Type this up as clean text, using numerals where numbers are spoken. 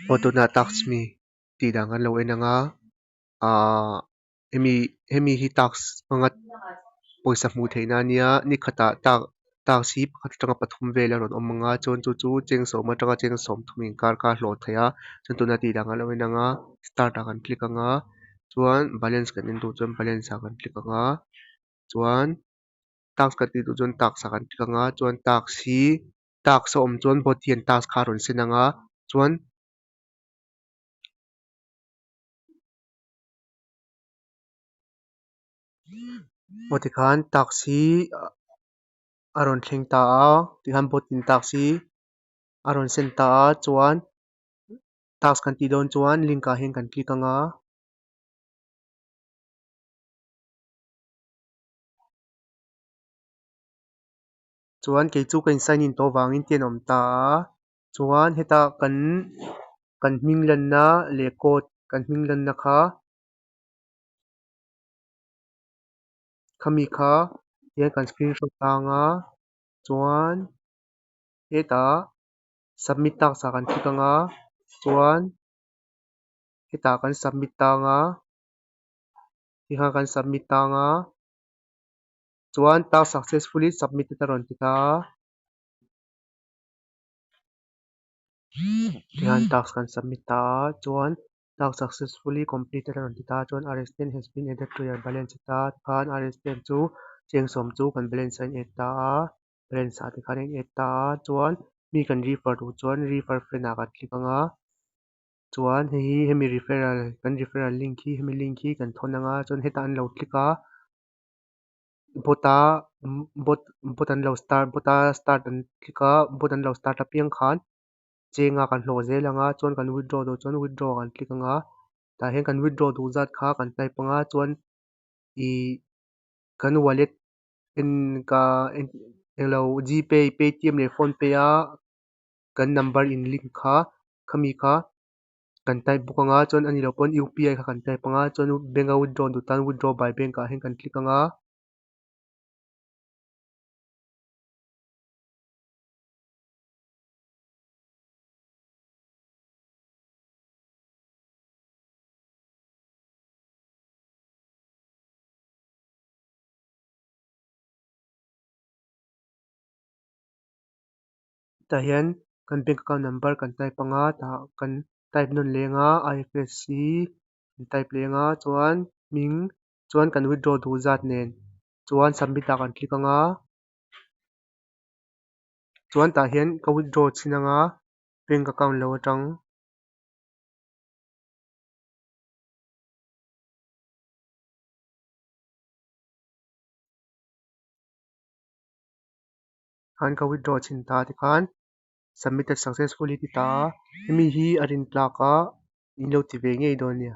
Aw tunah task mi tih dan kan lo en ang a ahh hemi hemi hi task hmanga pawisa hmuh theihna a nia ni khatah tak task hi pakhat atanga pathum vel a rawn awm ang a chuan chu chu cheng sawm atanga cheng sawm thum inkar kha a hlawh theih a chuan tuna tih dan kan lo en ang a start ah kan click ang a chuan balance kan en duh chuan balance ah kan click ang a chuan task kan tih duh chuan task ah kan click ang a chuan task hi task a awm chuan bot hian task kha a rawn sen ang a chuan. Aw tikhan task hi a rawn thleng ta a tikhan bot in task hi a rawn sen ta a chuan task kan tih dawn chuan link ah hian kan click ang a. Chuan kei chu ka in sign in tawh vangin te an awm ta a chuan heta kan kan hming lanna leh code kan hming lanna kha khami kha hian kan screenshot tang a chuan hetah submit task ah kan click ang a chuan hetah kan submit tang a tikhan kan submit tang a chuan task successfully submitted a rawn ti ta a tihian task kan submit ta a chuan task successfully completed a rawn ti ta a chuan rs ten has been added to your balance a ti ta a tikhan rs ten chu cheng sawm chu kan balance a in add ta a balance ah tikhan a in add ta a chuan mi kan refer duh chuan refer friend ah kan click ang a chuan hei hi hemi referral kan referral link hi hemi link hi kan thawn ang a chuan hetah an lo click a bot a bot bot an lo start bot a start an click a bot an lo start apiang khan cheng a kan hlawh zel ang a chuan kan withdraw duh chuan withdraw kan click ang a tah hian kan withdraw duh zat kha kan type ang a chuan ihh kan wallet en ka englo gpay paytm leh phonepe a kan number in link kha khami kha kan type bawk ang a chuan a ni loh pawn UPI kha kan type ang a chuan bank a withdraw duh tan withdraw by bank ah hian kan click ang a. Tah hian kan bank account number kan type ang a tah kan type nawn leng a IFSC kan type leng a chuan hming chuan kan withdraw duh zat nen chuan submit ah kan click ang a chuan tah hian ka withdraw chhin ang a bank account lo atang. Khan ka withdraw chhin ta tikhan submitted successfully ti ta a hemi hi a rin tlak a in lo ti ve ngei dawn nia.